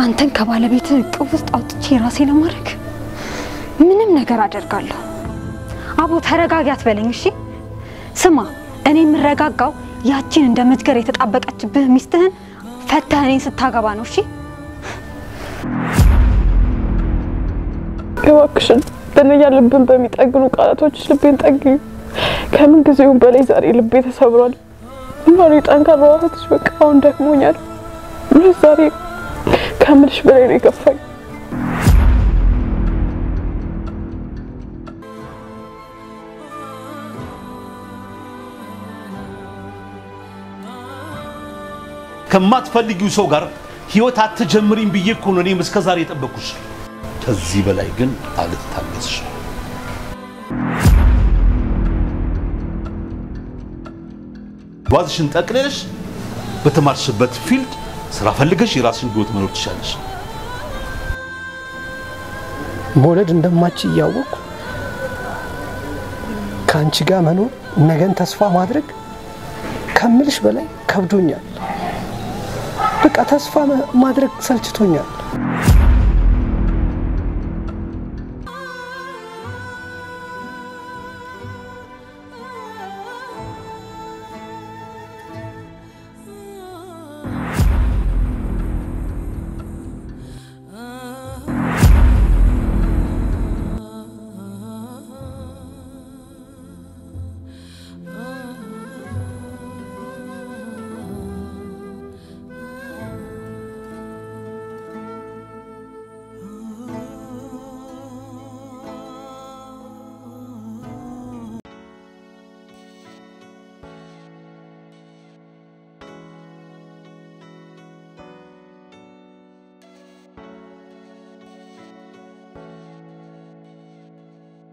አንተን ከባለቤትህ እቅፍ ውስጥ አውጥቼ ራሴ ለማድረግ ምንም ነገር አደርጋለሁ። አቦ ተረጋጊ አትበለኝ እሺ? ስማ እኔ የምረጋጋው ያቺን እንደ መትገር የተጣበቀችብህ ሚስትህን ፈተህ እኔን ስታገባ ነው እሺ? እባክሽን በእነኛ ልብን በሚጠግኑ ቃላቶች ልቤን ጠግኚ። ከምን ጊዜውም በላይ ዛሬ ልቤ ተሰብሯል። ማሪ ጠንካራ እህትሽ በቃ አሁን ደክሞኛል። ዛሬ ከምልሽ በላይ ነው የከፋኝ። ከማትፈልጊው ሰው ጋር ህይወት አትጀምሪም ብዬ እኮ ነው እኔም እስከ ዛሬ የጠበቅኩሽ። ከዚህ በላይ ግን አልታገስሽም። ጓዝሽን ጠቅልለሽ በተማርሽበት field ስራ ፈልገሽ የራስሽን ህይወት መኖር ትችላለሽ። መውለድ እንደማች እያወቅኩ ከአንቺ ጋር መኖር ነገን ተስፋ ማድረግ ከምልሽ በላይ ከብዶኛል። በቃ ተስፋ ማድረግ ሰልችቶኛል።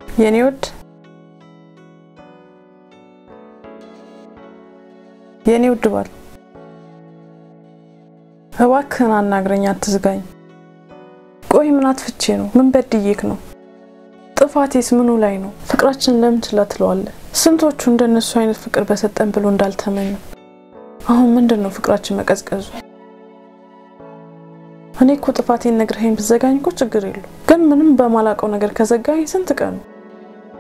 የኔ ውድ የኔ ውድ ባል እባክህን አናግረኝ፣ አትዝጋኝ። ቆይ ምን አጥፍቼ ነው? ምን በድዬክ ነው? ጥፋቴስ ምኑ ላይ ነው? ፍቅራችንን ለምን ችላ ትለዋለህ? ስንቶቹ እንደነሱ አይነት ፍቅር በሰጠን ብሎ እንዳልተመኙ። አሁን ምንድን ነው ፍቅራችን መቀዝቀዙ? እኔ እኮ ጥፋቴን ነግረኸኝ ብትዘጋኝ እኮ ችግር የለውም፣ ግን ምንም በማላውቀው ነገር ከዘጋኝ ስንት ቀኑ።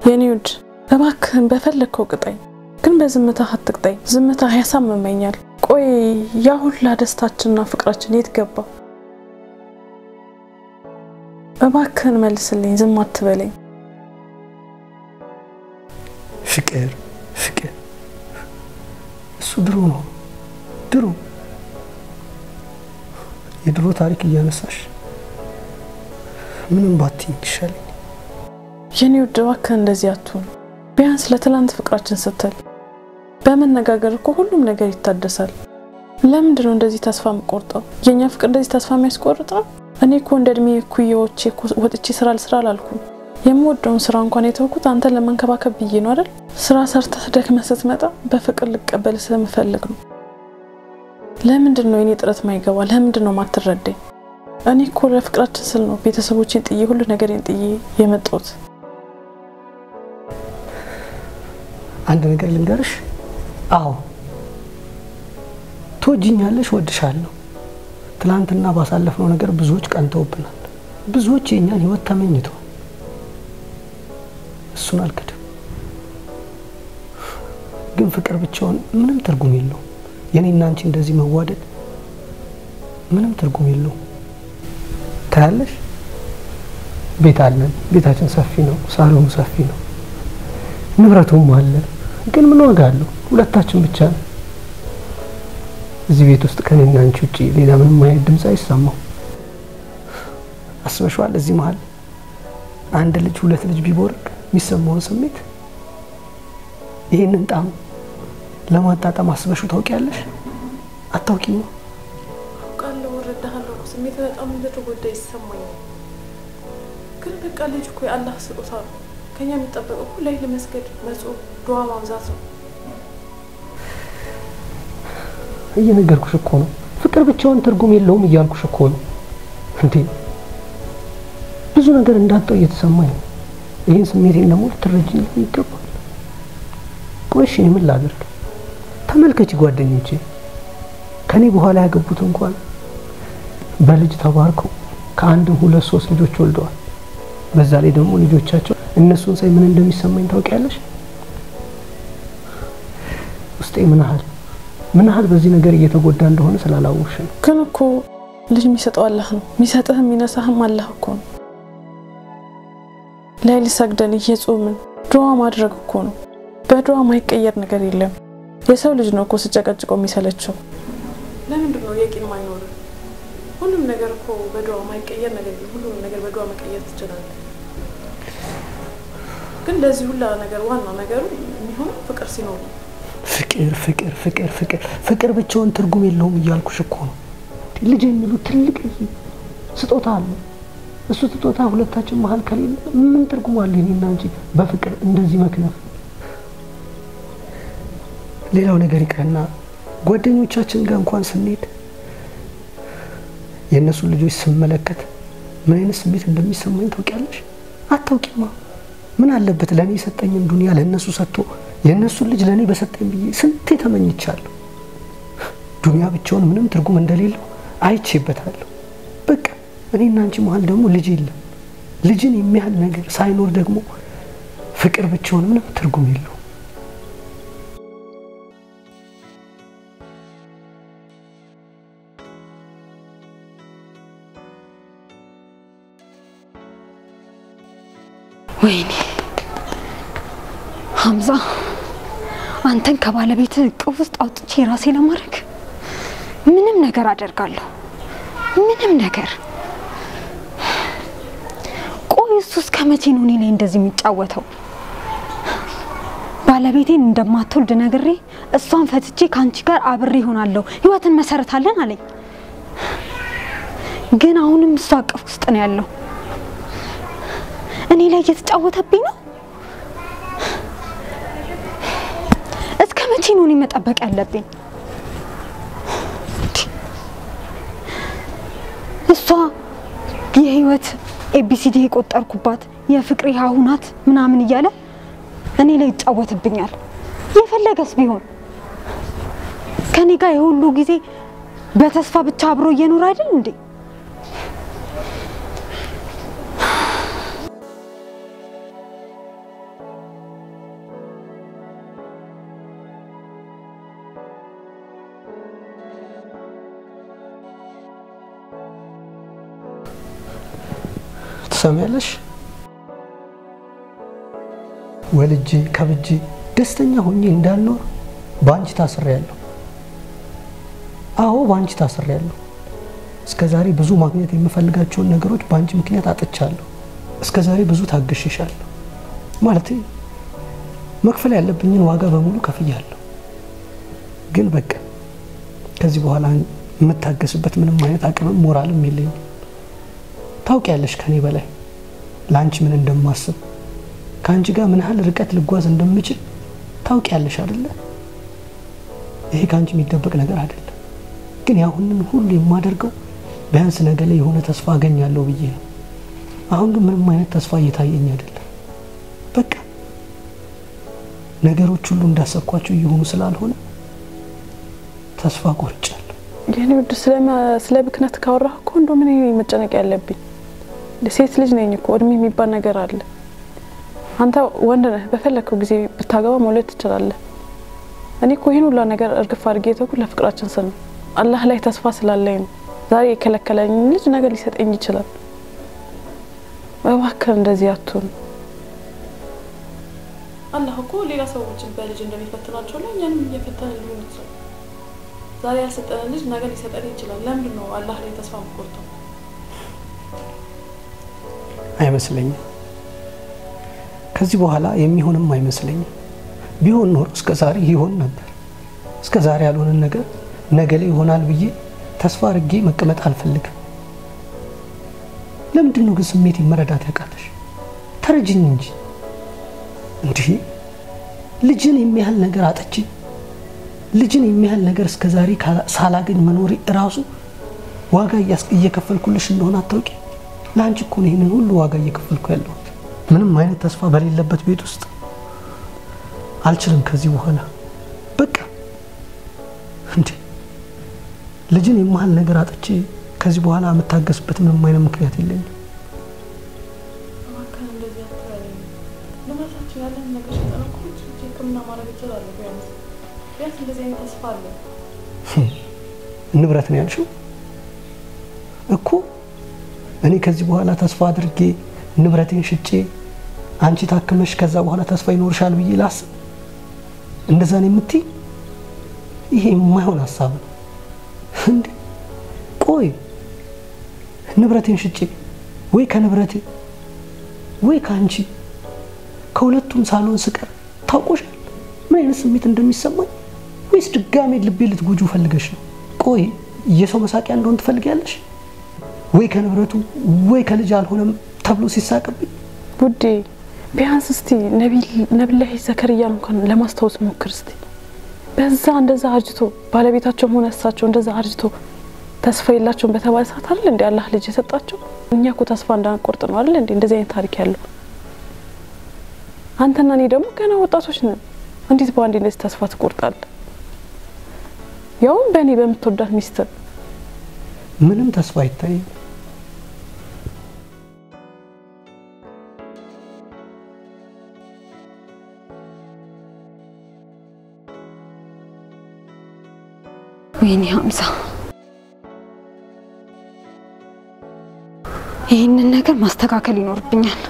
የኔ ውድ እባክህን በፈለግከው ቅጣኝ፣ ግን በዝምታህ አትቅጣኝ። ዝምታህ ያሳምመኛል። ቆይ ያ ሁላ ደስታችንና ፍቅራችን የት ገባ? እባክህን መልስልኝ፣ ዝም አትበለኝ። ፍቅር ፍቅር እሱ ድሮ ነው፣ ድሮ የድሮ ታሪክ እያነሳሽ ምንም ባትይኝ ይሻለኝ። የኔ ውድ እባክህ እንደዚህ አትሁን። ቢያንስ ለትላንት ፍቅራችን ስትል በመነጋገር እኮ ሁሉም ነገር ይታደሳል። ለምንድን ነው እንደዚህ ተስፋ የምቆርጠው? የኛ ፍቅር እንደዚህ ተስፋ የሚያስቆርጥ ነው? እኔ እኮ እንደ እድሜ እኩያዎቼ ወጥቼ ስራ ልስራ አላልኩም። የምወደውን ስራ እንኳን የተውኩት አንተን ለመንከባከብ ብዬ ነው አይደል? ስራ ሰርተህ ደክመህ ስትመጣ በፍቅር ልቀበል ስለምፈልግ ነው። ለምንድን ነው የኔ ጥረት ማይገባ? ለምንድን ነው ማትረዳኝ? እኔ እኮ ለፍቅራችን ስል ነው ቤተሰቦቼን ጥዬ ሁሉ ነገሬን ጥዬ የመጣሁት። አንድ ነገር ልንገርሽ። አዎ ትወጂኛለሽ፣ እወድሻለሁ። ትላንትና ባሳለፍነው ነገር ብዙዎች ቀንተውብናል። ብዙዎች የእኛን ህይወት ተመኝተዋል። እሱን አልክድም። ግን ፍቅር ብቻውን ምንም ትርጉም የለውም። የኔና አንቺ እንደዚህ መዋደድ ምንም ትርጉም የለውም። ታያለሽ፣ ቤት አለን። ቤታችን ሰፊ ነው፣ ሳሎኑ ሰፊ ነው፣ ንብረቱም አለ። ግን ምን ዋጋ አለው? ሁለታችን ብቻ ነው። እዚህ ቤት ውስጥ ከኔና አንቺ ውጪ ሌላ ምንም አይነት ድምፅ አይሰማም። አስበሽዋል? እዚህ መሀል አንድ ልጅ ሁለት ልጅ ቢቦርቅ የሚሰማውን ስሜት፣ ይህንን ጣም ለማጣጣም አስበሽው ታውቂያለሽ? አታውቂም? አውቃለሁ፣ እረዳሃለሁ። ስሜት በጣም እንደተጎዳ ይሰማኛል። ግን በቃ ልጅ እኮ የአላህ ስጦታ ነው። ከኛ የሚጠበቀው እኮ ሌሊት መስገድ፣ መጾም፣ ዱዓ ማብዛት ነው። እየነገርኩሽ እኮ ነው። ፍቅር ብቻውን ትርጉም የለውም እያልኩሽ እኮ ነው። እንዴ ብዙ ነገር እንዳጣው እየተሰማኝ ነው። ይህን ስሜቴን ደግሞ ልትረጂኝ ይገባል። ቆይ እሺ እኔ ምን ላድርግ? ተመልከቺ ጓደኞቼ ከኔ በኋላ ያገቡት እንኳን በልጅ ተባርከው ከአንድም 2 3 ልጆች ወልደዋል። በዛ ላይ ደግሞ ልጆቻቸው እነሱን ሳይ ምን እንደሚሰማኝ ታውቂያለሽ? ውስጤ ምን ያህል በዚህ ነገር እየተጎዳ እንደሆነ ስላላወቅሽ ነው። ግን እኮ ልጅ የሚሰጠው አላህ ነው። የሚሰጥህም የሚነሳህም አላህ እኮ ነው። ሌሊት ሰግደን እየጾምን ዱዓ ማድረግ እኮ ነው። በዱዓ ማይቀየር ነገር የለም። የሰው ልጅ ነው እኮ ስጨቀጭቀው የሚሰለቸው። ለምንድን ነው የቂን ማይኖር? ሁሉም ነገር እኮ በዱዓ ማይቀየር ነገር የለም። ሁሉም ነገር በዱዓ መቀየር ትችላለህ። ግን ለዚህ ሁላ ነገር ዋናው ነገሩ የሚሆነው ፍቅር ሲኖር ነው። ፍቅር ፍቅር ፍቅር ፍቅር ፍቅር ብቻውን ትርጉም የለውም እያልኩሽ እኮ ነው። ልጅ የሚሉ ትልቅ ስጦታ አለ። እሱ ስጦታ ሁለታችን መሀል ከሌለ ምን ትርጉም አለ? እኔና አንቺ በፍቅር እንደዚህ መክነፍ። ሌላው ነገር ይቅርና ጓደኞቻችን ጋር እንኳን ስንሄድ የእነሱን ልጆች ስመለከት ምን አይነት ስሜት እንደሚሰማኝ ታውቂያለሽ? አታውቂማ። ምን አለበት ለኔ የሰጠኝን ዱንያ ለእነሱ ሰጥቶ የእነሱን ልጅ ለኔ በሰጠኝ ብዬ ስንቴ ተመኝቻለሁ። ዱንያ ብቻውን ምንም ትርጉም እንደሌለው አይቼበታለሁ። በቃ እኔና አንቺ መሀል ደግሞ ልጅ የለም። ልጅን የሚያህል ነገር ሳይኖር ደግሞ ፍቅር ብቻውን ምንም ትርጉም የለውም። ወይኔ ሐምዛ፣ አንተን ከባለቤትህ እቅፍ ውስጥ አውጥቼ ራሴ ለማድረግ ምንም ነገር አደርጋለሁ። ምንም ነገር። ቆይ እሱ እስከ መቼ ነው እኔ ላይ እንደዚህ የሚጫወተው? ባለቤቴን እንደማትወልድ ነግሬ እሷን ፈትቼ ካንቺ ጋር አብሬ እሆናለሁ፣ ህይወትን መሰረታለን አለኝ። ግን አሁንም እሷ እቅፍ ውስጥ ነው ያለው። እኔ ላይ እየተጫወተብኝ ነው። እስከ መቼ ነው እኔ መጠበቅ ያለብኝ? እሷ የህይወት ABCD የቆጠርኩባት የፍቅሬ ሀሁ ናት ምናምን እያለ እኔ ላይ ይጫወትብኛል። የፈለገስ ቢሆን ከኔ ጋር የሁሉ ጊዜ በተስፋ ብቻ አብሮ እየኖረ አይደል እንዴ? ትሰሚያለሽ? ወልጄ ከብጄ ደስተኛ ሆኜ እንዳልኖር ባንቺ ታስሬያለሁ። አዎ ባንቺ ታስሬያለሁ። እስከዛሬ ብዙ ማግኘት የምፈልጋቸውን ነገሮች ባንቺ ምክንያት አጥቻለሁ። እስከዛሬ ብዙ ታግሼሻለሁ። ማለቴ መክፈል ያለብኝን ዋጋ በሙሉ ከፍያለሁ። ግን በቃ ከዚህ በኋላ የምታገስበት ምንም አይነት አቅምም ሞራልም የለኝም። ታውቂያለሽ ከኔ በላይ ላንቺ ምን እንደማስብ፣ ካንቺ ጋር ምን ያህል ርቀት ልጓዝ እንደምችል ታውቂያለሽ አይደለ? ይሄ ካንቺ የሚደበቅ ነገር አይደለም። ግን ያሁንን ሁሉ የማደርገው ቢያንስ ነገ ላይ የሆነ ተስፋ አገኛለሁ ብዬ ነው። አሁን ግን ምንም አይነት ተስፋ እየታየኝ አይደለም። በቃ ነገሮች ሁሉ እንዳሰብኳቸው እየሆኑ ስላልሆነ ተስፋ ቆርጫለሁ። የኔ ውድ ስለ ብክነት ካወራህ እኮ እንደው ምን መጨነቅ ያለብኝ? ሴት ልጅ ነኝ እኮ፣ እድሜ የሚባል ነገር አለ። አንተ ወንድ ነህ፣ በፈለከው ጊዜ ብታገባ መውለድ ትችላለህ። እኔ እኮ ይሄን ሁላ ነገር እርግፍ አድርጌ የተውኩት ለፍቅራችን ስል ነው። አላህ ላይ ተስፋ ስላለኝ ነው። ዛሬ የከለከለኝ ልጅ ነገ ሊሰጠኝ ይችላል። እባክህ እንደዚህ አትሁን። አላህ እኮ ሌላ ሰዎችን በልጅ እንደሚፈትናቸው ላይ እኛንም እየፈተነ ሊሆን ይችላል። ዛሬ ያልሰጠን ልጅ ነገ ሊሰጠን ይችላል። ለምንድን ነው አላህ ላይ ተስፋ የምቆርጠው? አይመስለኝም። ከዚህ በኋላ የሚሆንም አይመስለኝም። ቢሆን ኖሮ እስከ ዛሬ ይሆን ነበር። እስከ ዛሬ ያልሆነን ነገር ነገ ላይ ይሆናል ብዬ ተስፋ አድርጌ መቀመጥ አልፈልግም። ለምንድን ነው ግን ስሜቴን መረዳት ያቃተሽ? ተረጅኝ እንጂ። እንዲህ ልጅን የሚያህል ነገር አጥቼ ልጅን የሚያህል ነገር እስከ ዛሬ ሳላገኝ መኖሬ እራሱ ዋጋ እየከፈልኩልሽ እንደሆነ አታውቂ? ለአንቺ እኮ ነው ይሄንን ሁሉ ዋጋ እየከፈልኩ ያለሁት። ምንም አይነት ተስፋ በሌለበት ቤት ውስጥ አልችልም ከዚህ በኋላ። በቃ እንዴ ልጅን የመሃል ነገር አጥቼ ከዚህ በኋላ የምታገስበት ምንም አይነት ምክንያት የለኝም። እባክህ እንደዚህ አትበለኝ። ንብረታችን ያለን ነገር ሸጠን እኮ ሕክምና ማድረግ እችላለሁ። ቢያንስ ቢያንስ እንደዚህ አይነት ተስፋ አለ። ንብረት ነው ያልሽው እኮ። እኔ ከዚህ በኋላ ተስፋ አድርጌ ንብረቴን ሽጬ አንቺ ታክመሽ ከዛ በኋላ ተስፋ ይኖርሻል ብዬ ላስብ? እንደዛ ነው የምትይ? ይሄ የማይሆን ሀሳብ ነው እንዴ! ቆይ ንብረቴን ሽጬ ወይ ከንብረቴ ወይ ከአንቺ ከሁለቱም ሳሎን ስቀር ታውቆሻል ምን አይነት ስሜት እንደሚሰማኝ? ወይስ ድጋሜ ልቤ ልትጎጂው ፈልገሽ ነው? ቆይ የሰው መሳቂያ እንደሆን ትፈልጊያለሽ? ወይ ከንብረቱ ወይ ከልጅ አልሆነም ተብሎ ሲሳቅብኝ? ውዴ ቢያንስ እስቲ ነቢላሂ ዘከርያን እንኳን ለማስታወስ ሞክር እስቲ። በዛ እንደዛ አርጅቶ ባለቤታቸውም ሆነ እሳቸው እንደዛ አርጅቶ ተስፋ የላቸውም በተባለ ሰዓት አይደል እንዴ አላህ ልጅ የሰጣቸው? እኛ እኮ ተስፋ እንዳንቆርጥ ነው አይደል እንዴ እንደዚህ አይነት ታሪክ ያለው። አንተና እኔ ደግሞ ገና ወጣቶች ነን። እንዴት በአንዴ እንደዚህ ተስፋ ትቆርጣለህ? ያውም በእኔ በምትወዳት ሚስት። ምንም ተስፋ አይታይም። ወይኔ ሀምዛ፣ ይህንን ነገር ማስተካከል ይኖርብኛል።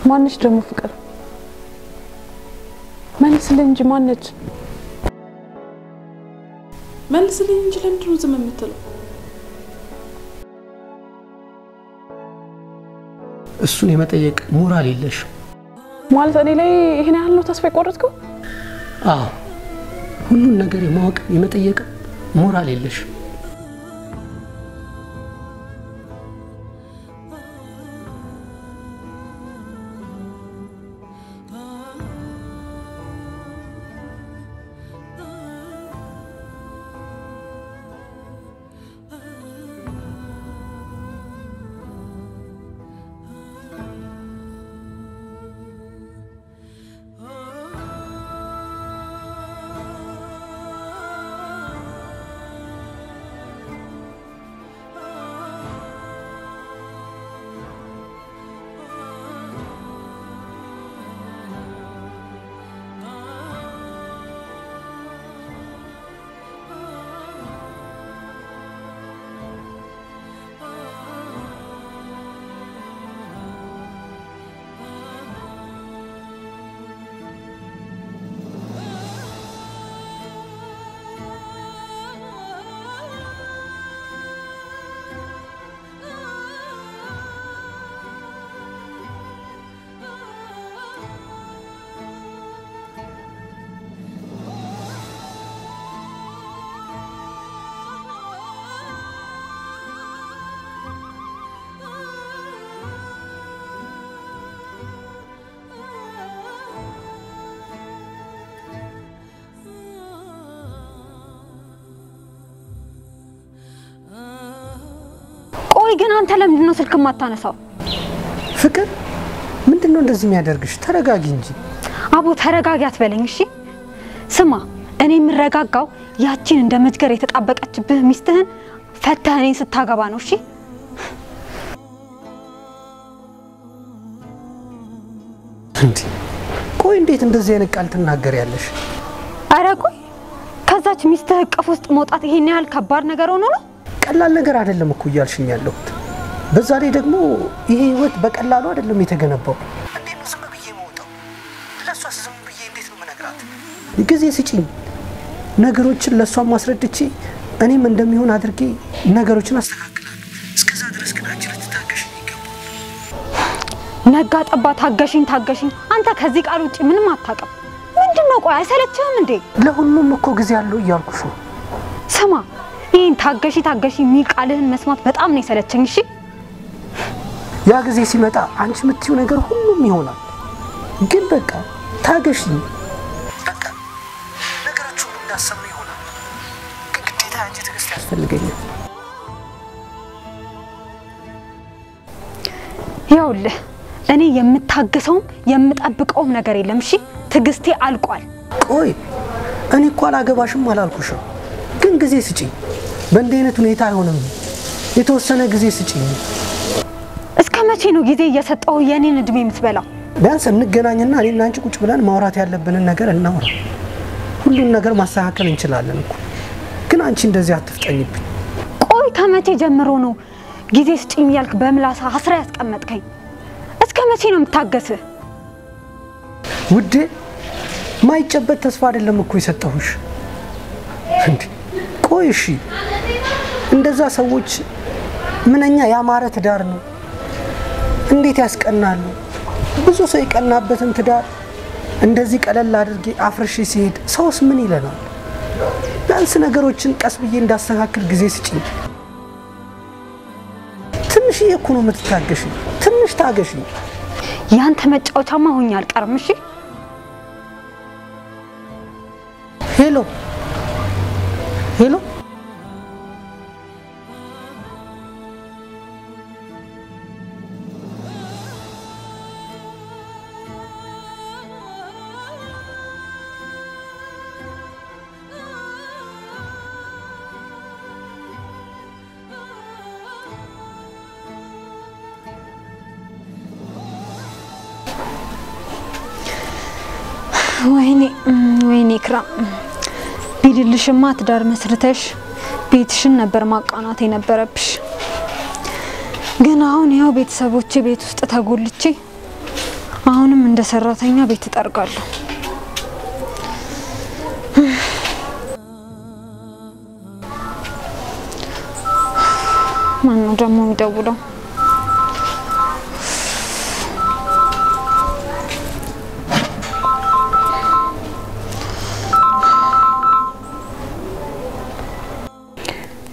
ማነች ደግሞ ፍቅር? መልስልኝ እንጂ ማነች? መልስልኝ እንጂ ለምንድን ነው ዝም የምትለው? እሱን የመጠየቅ ሞራል የለሽም ማለት እኔ ላይ ይሄን ያህል ነው ተስፋ የቆረጥከው? አዎ፣ ሁሉን ነገር የማወቅ የመጠየቅ ሞራል የለሽም። ቆይ ግን አንተ ለምንድን ነው ስልክ የማታነሳው? ፍቅር ምንድን ነው እንደዚህ የሚያደርግሽ? ተረጋጊ እንጂ። አቦ ተረጋጊ አትበለኝ እሺ። ስማ እኔ የምረጋጋው ያቺን እንደ መጅገር የተጣበቀችብህ ሚስትህን ፈተህ እኔን ስታገባ ነው እሺ። እንዴ ቆይ እንዴት እንደዚህ አይነት ቃል ትናገሪያለሽ? ኧረ ቆይ ከዛች ሚስትህ እቅፍ ውስጥ መውጣት ይሄን ያህል ከባድ ነገር ሆኖ ነው? ቀላል ነገር አይደለም እኮ እያልሽኝ ያለሁት። በዛ ላይ ደግሞ ይሄ ህይወት በቀላሉ አይደለም የተገነባው። እንዴት ነው ዝም ብዬ የምወጣው? ለእሷስ ዝም ብዬ እንዴት ነው የምነግራት? ጊዜ ስጪኝ። ነገሮችን ለእሷም አስረድቼ እኔም እንደሚሆን አድርጌ ነገሮችን አስተካክላለሁ። እስከዛ ድረስ ግን አንቺ ልትታገሽኝ ይገባል። ነጋ ጠባ ታገሽኝ ታገሽኝ። አንተ ከዚህ ቃል ውጪ ምንም አታውቅም። ምንድነው ቆይ አይሰለችህም እንዴ? ለሁሉም እኮ ጊዜ አለው እያልኩሽ ነው። ስማ ይሄን ታገሺ ታገሺ የሚል ቃልህን መስማት በጣም ነው የሰለቸኝ። እሺ ያ ጊዜ ሲመጣ አንቺ የምትይው ነገር ሁሉም ይሆናል። ግን በቃ ታገሺኝ። በቃ ነገሮች ሁሉ እንዳሰብነው ይሆናል። ያስፈልገኛል። ይኸውልህ እኔ የምታገሰውም የምጠብቀውም ነገር የለም። እሺ ትዕግስቴ አልቋል። ቆይ እኔ እኮ አላገባሽም አላልኩሽም፣ ግን ጊዜ ስጪኝ። በእንዲህ አይነት ሁኔታ አይሆንም። የተወሰነ ጊዜ ስጪኝ። እስከ መቼ ነው ጊዜ እየሰጠው የኔን እድሜ የምትበላው? ቢያንስ እንገናኝና እኔና አንቺ ቁጭ ብለን ማውራት ያለብንን ነገር እናውራ። ሁሉን ነገር ማስተካከል እንችላለን እኮ። ግን አንቺ እንደዚህ አትፍጠኝብኝ። ቆይ ከመቼ ጀምሮ ነው ጊዜ ስጪኝ ያልክ በምላሳ አስራ ያስቀመጥከኝ? እስከ መቼ ነው የምታገስህ? ውዴ ማይጨበጥ ተስፋ አይደለም እኮ የሰጠሁሽ። እንዴ ቆይ እሺ፣ እንደዛ ሰዎች ምንኛ ያማረ ትዳር ነው፣ እንዴት ያስቀናሉ። ብዙ ሰው የቀናበትን ትዳር እንደዚህ ቀለል አድርጌ አፍርሼ ሲሄድ ሰውስ ምን ይለናል? ቢያንስ ነገሮችን ቀስ ብዬ እንዳስተካክል ጊዜ ስጪኝ። ትንሽዬ እኮ ነው የምትታገሽኝ። ትንሽ ታገሽኝ። ያንተ መጫወቻማ ሆኜ አልቀርም። እሺ Hello hello፣ ወይኔ ወይኔ ክራም ቢልልሽማ ትዳር መስርተሽ ቤትሽን ነበር ማቃናት የነበረብሽ። ግን አሁን ያው ቤተሰቦቼ ቤት ውስጥ ተጎልቼ አሁንም እንደ ሰራተኛ ቤት እጠርጋለሁ። ማነው ደግሞ የሚደውለው?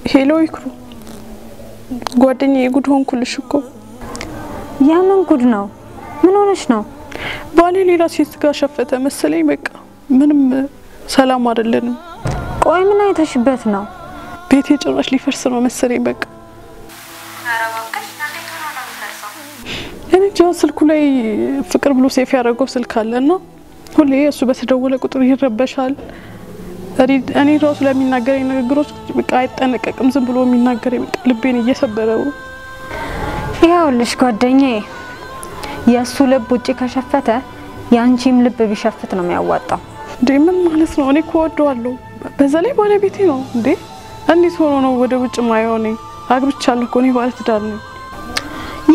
Hello ይክሩ ጓደኛዬ፣ ጉድ ሆንኩልሽ እኮ። የምን ጉድ ነው? ምን ሆነሽ ነው? ባሌ ሌላ ሴት ጋር ሸፈተ መሰለኝ። በቃ ምንም ሰላም አይደለንም። ቆይ ምን አይተሽበት ነው? ቤቴ ጭራሽ ሊፈርስ ነው መሰለኝ። በቃ እኔ እንጃ። ስልኩ ላይ ፍቅር ብሎ save ያደረገው ስልክ አለና ሁሌ እሱ በተደወለ ቁጥር ይረበሻል። እኔ ራሱ ለሚናገረኝ ንግግሮች በቃ አይጠነቀቅም። ዝም ብሎ የሚናገረኝ በቃ ልቤን እየሰበረው። ይኸውልሽ ጓደኛዬ፣ የእሱ ልብ ውጪ ከሸፈተ የአንቺም ልብ ቢሸፍት ነው የሚያዋጣው። እንዴ ምን ማለት ነው? እኔ እኮ እወደዋለሁ። በዛ ላይ ባለቤቴ ነው። እንዴ እንዴት ሆኖ ነው ወደ ውጭ ማየው? እኔ አግብቻለሁ እኮ፣ እኔ ባለ ትዳር ነኝ።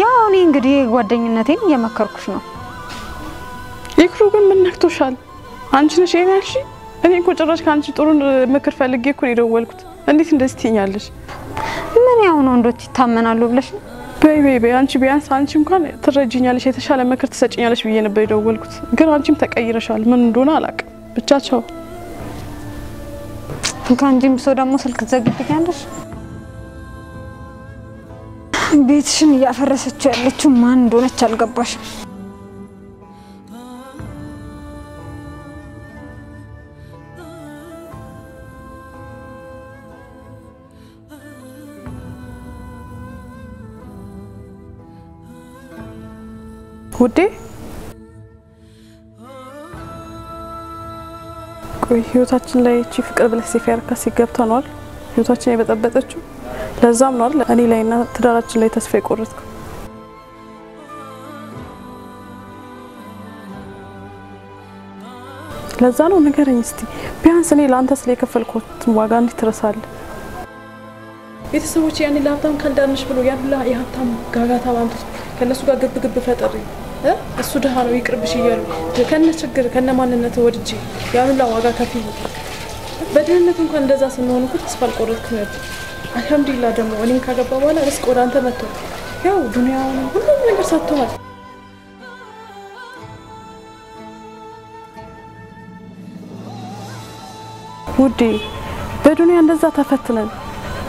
ያው እኔ እንግዲህ ጓደኝነቴን እየመከርኩሽ ነው። ይክሩ ግን ምን ነክቶሻል? አንቺ ነሽ ይሄን ያልሽኝ? እኔ እኮ ጭራሽ ከአንቺ ጥሩ ምክር ፈልጌ እኮ ነው የደወልኩት። እንዴት እንደዚህ ትይኛለሽ? ምን ያው ነው ወንዶች ይታመናሉ ብለሽ ነው? በይ በይ በይ፣ አንቺ ቢያንስ አንቺ እንኳን ትረጂኛለሽ፣ የተሻለ ምክር ትሰጪኛለሽ ብዬ ነበር የደወልኩት። ግን አንቺም ተቀይረሻል። ምን እንደሆነ አላውቅም። ብቻ ቻው። ከአንቺም ሰው ደግሞ ስልክ ትዘግብኛለሽ። ቤትሽን እያፈረሰችው ያለችው ማን እንደሆነች አልገባሽም። ውዴ ቆይ፣ ህይወታችን ላይ እቺ ፍቅር ብለህ save ያደረካት ሴት ገብታ ነው አይደል ህይወታችን የበጠበጠችው? ለዛም ነው አይደል እኔ ላይና ትዳራችን ላይ ተስፋ የቆረጥከው? ለዛ ነው። ንገረኝ እስቲ ቢያንስ እኔ ለአንተ ስለ የከፈልኩት ዋጋ እንዴት ትረሳለህ? ቤተሰቦች ያኔ ለሀብታም ካልዳንሽ ብሎ ያን ሁላ የሀብታም ጋጋታ ባምጡት ከእነሱ ጋር ግብ ግብ ፈጠሪ እሱ ድሃ ነው ይቅርብሽ እያሉ ከነ ችግር ከነ ማንነት ወድጄ ያን ሁላ ዋጋ ከፍዬ በድህነት እንኳን እንደዛ ስንሆን እኮ ተስፋ አልቆረጥኩም ነበር። አልሐምዱሊላህ ደግሞ እኔን ካገባ በኋላ ርስቅ ወደ አንተ መጥቷል። ያው ዱንያውን ሁሉም ነገር ሰጥተዋል። ውዴ በዱንያ እንደዛ ተፈትነን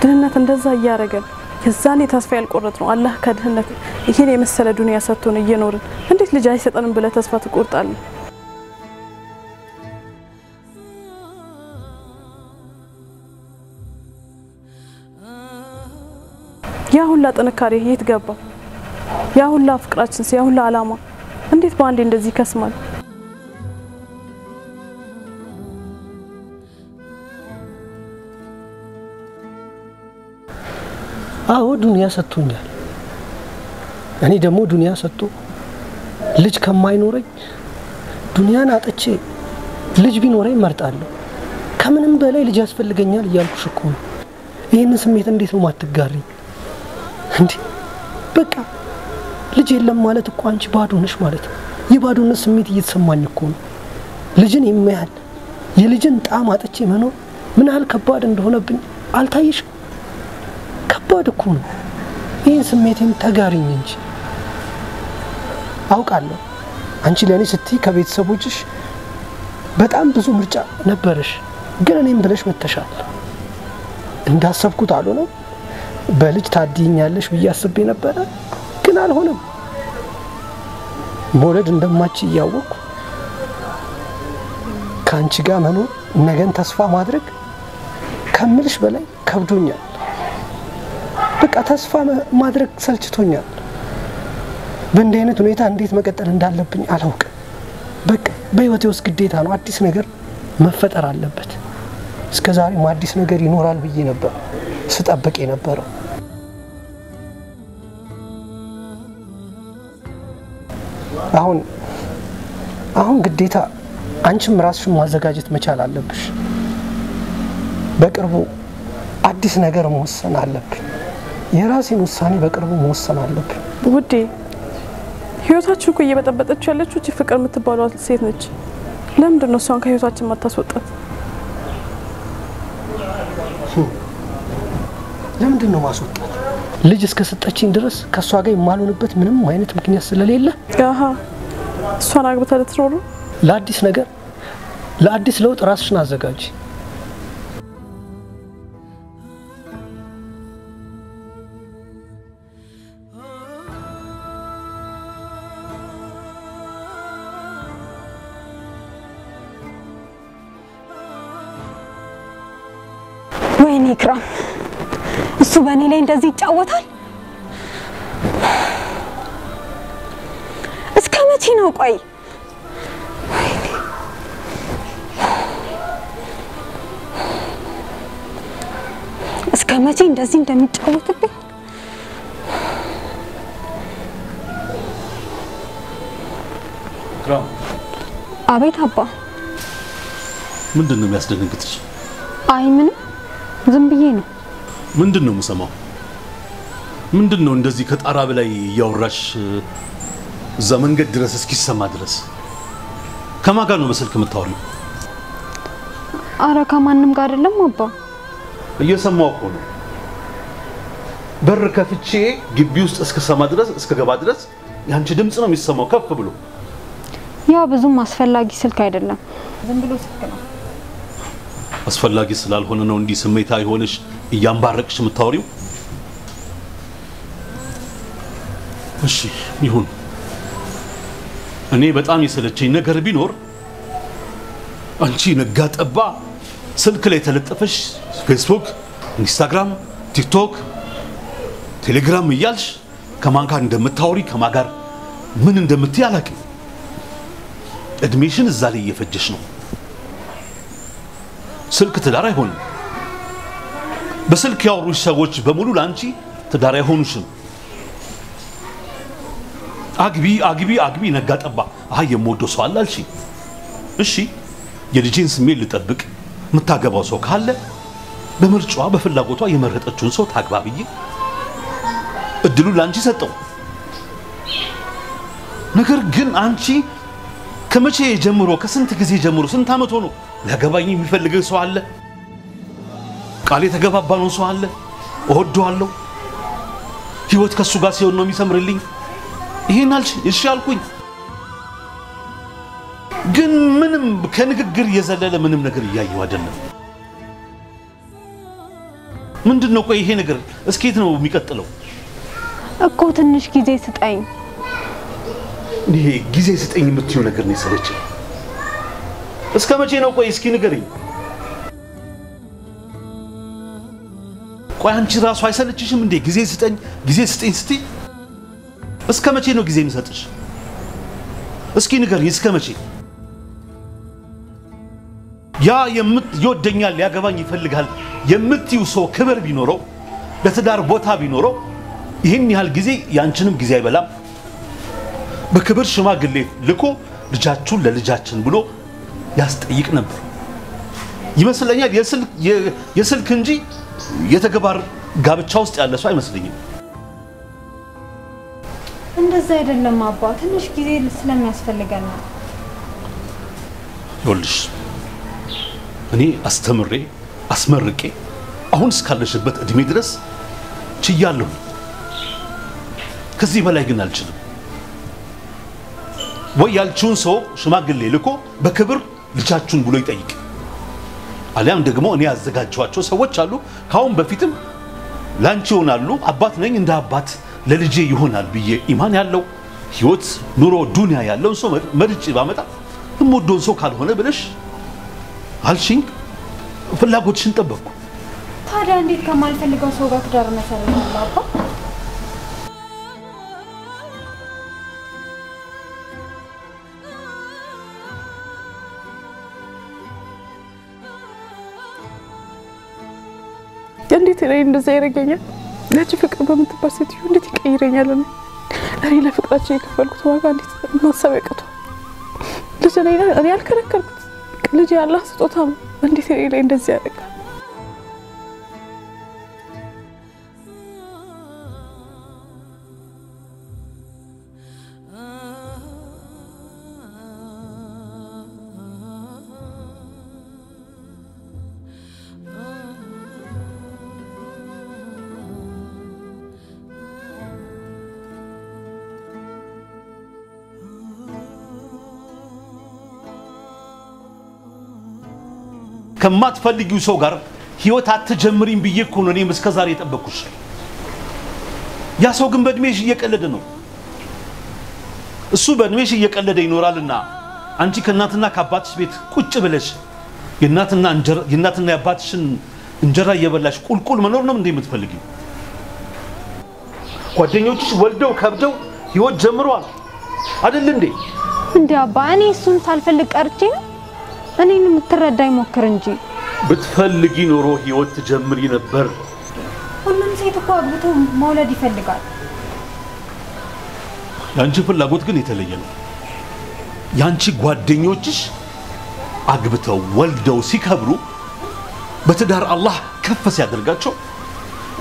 ድህነት እንደዛ እያረገን የዛኔ ተስፋ ያልቆረጥ ነው። አላህ ከድህነት ይሄን የመሰለ ዱንያ ሰጥቶን እየኖርን እንዴት ልጅ አይሰጠንም ብለህ ተስፋ ትቆርጣለህ? ያ ሁላ ጥንካሬ የት ገባ? ያ ሁላ ፍቅራችን፣ ያ ሁላ አላማ እንዴት በአንዴ እንደዚህ ይከስማል? አዎ ዱንያ ሰጥቶኛል። እኔ ደግሞ ዱንያ ሰጥቶ ልጅ ከማይኖረኝ ዱንያን አጥቼ ልጅ ቢኖረኝ እመርጣለሁ። ከምንም በላይ ልጅ ያስፈልገኛል እያልኩሽ እኮ ነው። ይህንን ስሜት እንዴት ነው ማትጋሪኝ? እንዴ በቃ ልጅ የለም ማለት እኮ አንቺ ባዶ ነሽ ማለት ነው። የባዶነት ስሜት እየተሰማኝ እኮ ነው። ልጅን የሚያህል የልጅን ጣዕም አጥቼ መኖር ምን ያህል ከባድ እንደሆነብኝ አልታየሽም? ከባድ እኮ ነው። ይህን ስሜቴን ተጋሪኝ እንጂ። አውቃለሁ አንቺ ለእኔ ስትይ ከቤተሰቦችሽ በጣም ብዙ ምርጫ ነበረሽ፣ ግን እኔም ብለሽ መተሻል። እንዳሰብኩት አልሆነም። በልጅ ታድይኛለሽ ብዬ አስቤ ነበረ፣ ግን አልሆነም። መውለድ እንደማች እያወቅኩ ከአንቺ ጋር መኖር ነገን ተስፋ ማድረግ ከምልሽ በላይ ከብዶኛል። በቃ ተስፋ ማድረግ ሰልችቶኛል። በእንዲህ አይነት ሁኔታ እንዴት መቀጠል እንዳለብኝ አላውቅም። በቃ በህይወቴ ውስጥ ግዴታ ነው አዲስ ነገር መፈጠር አለበት። እስከ ዛሬም አዲስ ነገር ይኖራል ብዬ ነበር ስጠብቅ የነበረው። አሁን አሁን ግዴታ አንቺም ራስሽን ማዘጋጀት መቻል አለብሽ። በቅርቡ አዲስ ነገር መወሰን አለብኝ። የራሴን ውሳኔ በቅርቡ መወሰን አለብኝ። ውዴ ህይወታችን እኮ እየበጠበጠች ያለችው እቺ ፍቅር የምትባለው ሴት ነች። ለምንድን ነው እሷን ከህይወታችን ማታስወጣት? ለምንድን ነው ማስወጣት? ልጅ እስከ ሰጠችኝ ድረስ ከእሷ ጋር የማልሆንበት ምንም አይነት ምክንያት ስለሌለ አሃ እሷን አግብታ ልትኖሩ ለአዲስ ነገር ለአዲስ ለውጥ ራስሽን አዘጋጂ። ወይኔ ኢክራም፣ እሱ በእኔ ላይ እንደዚህ ይጫወታል? እስከ መቼ ነው? ቆይ እስከ መቼ እንደዚህ እንደሚጫወትብኝ? ኢክራም። አቤት አባ። ምንድን ነው የሚያስደነግጥሽ? አይ ምንም፣ ዝም ብዬ ነው። ምንድን ነው የምሰማው? ምንድን ነው እንደዚህ ከጣራ በላይ እያወራሽ እዛ መንገድ ድረስ እስኪሰማ ድረስ? ከማን ጋር ነው በስልክ የምታወሪው? አረ ከማንም ጋር አይደለም አባ። እየሰማሁ እኮ ነው። በር ከፍቼ ግቢ ውስጥ እስከሰማ ድረስ እስከገባ ድረስ ያንቺ ድምፅ ነው የሚሰማው ከፍ ብሎ። ያው ብዙም አስፈላጊ ስልክ አይደለም፣ ዝም ብሎ ስልክ ነው። አስፈላጊ ስላልሆነ ነው እንዲህ ስሜታዊ ሆነሽ እያንባረቅሽ የምታወሪው? እሺ ይሁን። እኔ በጣም የሰለቸኝ ነገር ቢኖር አንቺ ነጋ ጠባ ስልክ ላይ የተለጠፈሽ ፌስቡክ፣ ኢንስታግራም፣ ቲክቶክ፣ ቴሌግራም እያልሽ ከማን ጋር እንደምታወሪ ከማን ጋር ምን እንደምትይ አላውቅም። እድሜሽን እዛ ላይ እየፈጀሽ ነው። ስልክ ትዳር አይሆንም። በስልክ ያወሩሽ ሰዎች በሙሉ ለአንቺ ትዳር አይሆኑሽም። አግቢ አግቢ አግቢ ነጋ ጠባ። አይ የምወደው ሰው አለ አልሽኝ። እሺ የልጄን ስሜት ልጠብቅ፣ የምታገባው ሰው ካለ በምርጫዋ በፍላጎቷ የመረጠችውን ሰው ታግባ ብዬ እድሉን ለአንቺ ሰጠው። ነገር ግን አንቺ ከመቼ ጀምሮ ከስንት ጊዜ ጀምሮ ስንት ዓመት ሆኖ ሊያገባኝ የሚፈልግ ሰው አለ፣ ቃል የተገባባ ነው ሰው አለ፣ እወደዋለሁ፣ ህይወት ከሱ ጋር ሲሆን ነው የሚሰምርልኝ፣ ይሄን አልሽ። እሺ አልኩኝ። ግን ምንም ከንግግር የዘለለ ምንም ነገር እያየሁ አይደለም። ምንድን ነው ቆይ ይሄ ነገር እስከየት ነው የሚቀጥለው? እኮ ትንሽ ጊዜ ስጠኝ። ይሄ ጊዜ ስጠኝ የምትይው ነገር ነው የሰለቸኝ። እስከ መቼ ነው ቆይ እስኪ ንገሪኝ። ቆይ አንቺ ራሱ አይሰለችሽም እንዴ? ጊዜ ስጠኝ ጊዜ ስጠኝ ስትይ እስከ መቼ ነው ጊዜ የምሰጥሽ? እስኪ ንገሪኝ፣ እስከ መቼ? ያ ይወደኛል ሊያገባኝ ይፈልጋል የምትይው ሰው ክብር ቢኖረው ለትዳር ቦታ ቢኖረው ይህን ያህል ጊዜ ያንቺንም ጊዜ አይበላም። በክብር ሽማግሌ ልኮ ልጃችሁን ለልጃችን ብሎ ያስጠይቅ ነበር ይመስለኛል። የስልክ እንጂ የተግባር ጋብቻ ውስጥ ያለ ሰው አይመስለኝም። እንደዛ አይደለም አባ፣ ትንሽ ጊዜ ስለሚያስፈልገን ነው። ይኸውልሽ እኔ አስተምሬ አስመርቄ አሁን እስካለሽበት እድሜ ድረስ ችያለሁ። ከዚህ በላይ ግን አልችልም። ወይ ያልችውን ሰው ሽማግሌ ልኮ በክብር ልጃችሁን ብሎ ይጠይቅ፣ አሊያም ደግሞ እኔ ያዘጋጀኋቸው ሰዎች አሉ። ካሁን በፊትም ላንቺ ይሆናሉ፣ አባት ነኝ እንደ አባት ለልጄ ይሆናል ብዬ ኢማን ያለው ህይወት ኑሮ ዱንያ ያለውን ሰው መርጬ ባመጣ የምወደውን ሰው ካልሆነ ብለሽ አልሽኝ። ፍላጎትሽን ጠበቅኩ። ታዲያ እንዴት ከማልፈልገው ሰው ጋር ትዳር መሰረታለሁ አባ? እንዴት እኔ እንደዛ ያደርገኛል? ያቺ ፍቅር በምትባል ሴትዮ እንዴት ይቀይረኛል? እኔ ለፍቅራቸው የከፈልኩት ዋጋ እንዴት ማሰብ ያቅቷል? ልጅ እኔ ያልከለከልኩት ልጅ ያላህ ስጦታ ነው። እንዴት እኔ ላይ እንደዚህ ያደርጋል? ከማትፈልጊው ሰው ጋር ህይወት አትጀምሪም ብዬ እኮ ነው እኔም እስከ ዛሬ የጠበቅኩሽ። ያ ሰው ግን በእድሜሽ እየቀለደ ነው። እሱ በእድሜሽ እየቀለደ ይኖራልና አንቺ ከእናትና ከአባትሽ ቤት ቁጭ ብለሽ የእናትና የአባትሽን እንጀራ እየበላሽ ቁልቁል መኖር ነው እንዴ የምትፈልጊው? ጓደኞችሽ ወልደው ከብደው ህይወት ጀምረዋል አይደል እንዴ? እንዴ አባ፣ እኔ እሱን ሳልፈልግ ቀርቼ ነው? እኔን የምትረዳኝ ሞክር እንጂ። ብትፈልጊ ኖሮ ህይወት ትጀምሪ ነበር። ሁሉም ሴት እኮ አግብቶ መውለድ ይፈልጋል። ያንቺ ፍላጎት ግን የተለየ ነው። ያንቺ ጓደኞችሽ አግብተው ወልደው ሲከብሩ በትዳር አላህ ከፍ ሲያደርጋቸው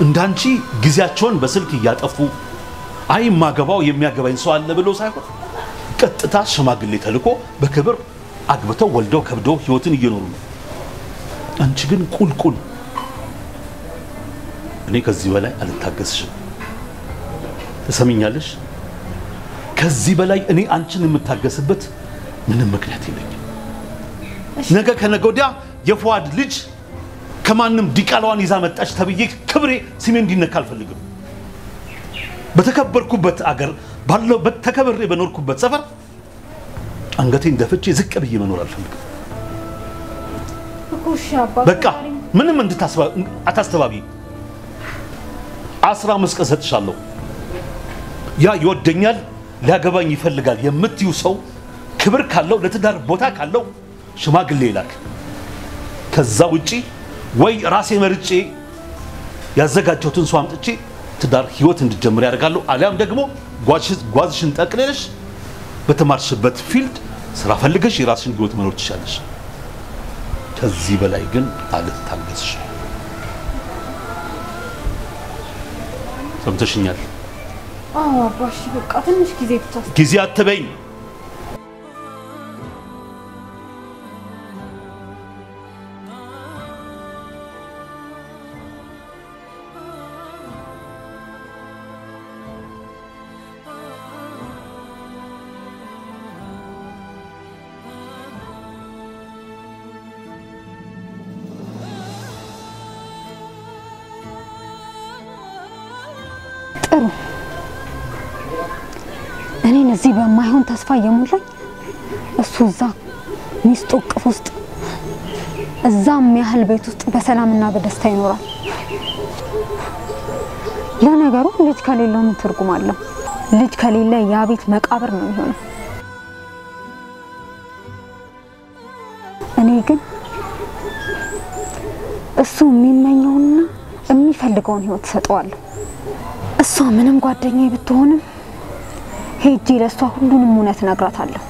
እንዳንቺ ጊዜያቸውን በስልክ እያጠፉ አይ ማገባው የሚያገባኝ ሰው አለ ብሎ ሳይሆን ቀጥታ ሽማግሌ ተልኮ በክብር አግብተው ወልደው ከብደው ህይወትን እየኖሩ ነው። አንቺ ግን ቁልቁል። እኔ ከዚህ በላይ አልታገስሽም። ትሰሚኛለሽ? ከዚህ በላይ እኔ አንቺን የምታገስበት ምንም ምክንያት የለኝም። ነገ ከነገ ወዲያ የፉአድ ልጅ ከማንም ዲቃላዋን ይዛ መጣች ተብዬ ክብሬ ስሜ እንዲነካ አልፈልግም። በተከበርኩበት አገር ባለው በተከበሬ በኖርኩበት ሰፈር አንገቴን ደፍቼ ዝቅ ብዬ መኖር አልፈልግም። በቃ ምንም አታስተባቢ። 15 ቀን ሰጥሻለሁ። ያ ይወደኛል ሊያገባኝ ይፈልጋል የምትዩ ሰው ክብር ካለው ለትዳር ቦታ ካለው ሽማግሌ ይላክ። ከዛ ውጪ ወይ ራሴ መርጬ ያዘጋጀሁትን ሰው አምጥቼ ትዳር ህይወት እንድጀምር ያደርጋለሁ፣ አሊያም ደግሞ ጓዝሽን ጠቅልለሽ በተማርሽበት field ስራ ፈልገሽ የራስሽን ህይወት መኖር ትችላለሽ። ከዚህ በላይ ግን አልታገስሽም። ሰምተሽኛል? አዎ አባሽ፣ በቃ ትንሽ ጊዜ ብቻ። ጊዜ አትበይኝ። ጥሩ፣ እኔን እዚህ በማይሆን ተስፋ እየሞላኝ እሱ እዛ ሚስቱ እቅፍ ውስጥ እዛም ያህል ቤት ውስጥ በሰላምና በደስታ ይኖራል። ለነገሩ ልጅ ከሌለው ምን ትርጉም አለው? ልጅ ከሌለ ያ ቤት መቃብር ነው የሚሆነው። እኔ ግን እሱ የሚመኘውና የሚፈልገውን ህይወት ሰጠዋለሁ። እሷ ምንም ጓደኛዬ ብትሆንም ሄጄ ለሷ ሁሉንም እውነት እነግራታለሁ።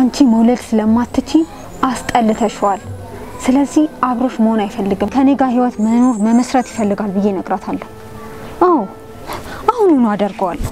አንቺ መውለድ ስለማትቺ አስጠልተሽዋል። ስለዚህ አብሮሽ መሆን አይፈልግም። ከኔ ጋር ህይወት መኖር መመስረት ይፈልጋል ብዬ እነግራታለሁ። አዎ አሁኑኑ አደርገዋለሁ።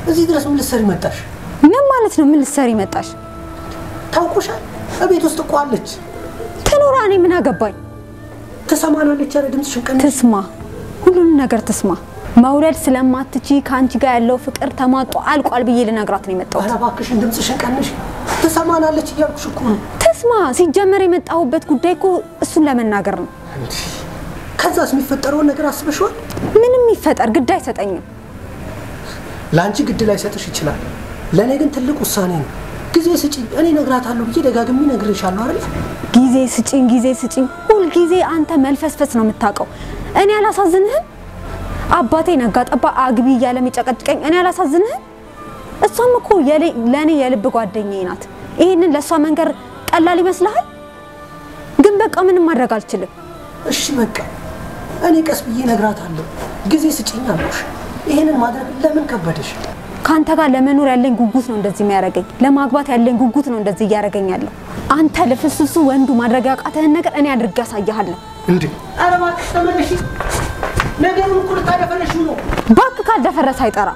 እዚህ ድረስ ምን ልትሰሪ መጣሽ? ምን ማለት ነው? ምን ልትሰሪ መጣሽ? ታውቁሻል። እቤት ውስጥ እኮ አለች። ትኑራ። እኔ ምን አገባኝ? ትሰማናለች። ኧረ ድምፅሽን ቀንሽ። ትስማ፣ ሁሉንም ነገር ትስማ። መውለድ ስለማትቺ ከአንቺ ጋር ያለው ፍቅር ተሟጦ አልቋል ብዬ ልነግራት ነው የመጣሁት። ኧረ እባክሽን ድምፅሽን ቀንሽ። ትሰማናለች እያልኩሽ እኮ ነው። ትስማ። ሲጀመር የመጣሁበት ጉዳይ እኮ እሱን ለመናገር ነው። ከዛስ የሚፈጠረውን ነገር አስበሽዋል? ምንም ይፈጠር ግድ አይሰጠኝም። ለአንቺ ግድ ላይሰጥሽ ይችላል፣ ለእኔ ግን ትልቅ ውሳኔ ነው። ጊዜ ስጪኝ፣ እኔ እነግራታለሁ ብዬ ደጋግሜ እነግርሻለሁ አይደል? ጊዜ ስጪኝ፣ ጊዜ ስጪኝ። ሁልጊዜ አንተ መልፈስፈስ ነው የምታውቀው። እኔ አላሳዝንህም? አባቴ ነጋ ጠባ አግቢ እያለ የሚጨቀጭቀኝ እኔ አላሳዝንህም? እሷም እኮ ለእኔ የልብ ጓደኛዬ ናት። ይሄንን ለእሷ መንገር ቀላል ይመስልሃል? ግን በቃ ምንም ማድረግ አልችልም። እሺ በቃ እኔ ቀስ ብዬ እነግራታለሁ። ጊዜ ስጪኝ አልኩሽ። ይሄንን ማድረግ ለምን ከበደሽ? ካንተ ጋር ለመኖር ያለኝ ጉጉት ነው እንደዚህ የሚያደርገኝ። ለማግባት ያለኝ ጉጉት ነው እንደዚህ እያደረገኝ ያለው። አንተ ለፍስሱ ወንዱ ማድረግ ያቃተህን ነገር እኔ አድርጌ አሳይሃለሁ። እንዴ! ኧረ እባክሽ ተመለሺ። ነገሩን እኮ ልታደፈረሽው ነው። እባክህ ካልደፈረሰ አይጠራ።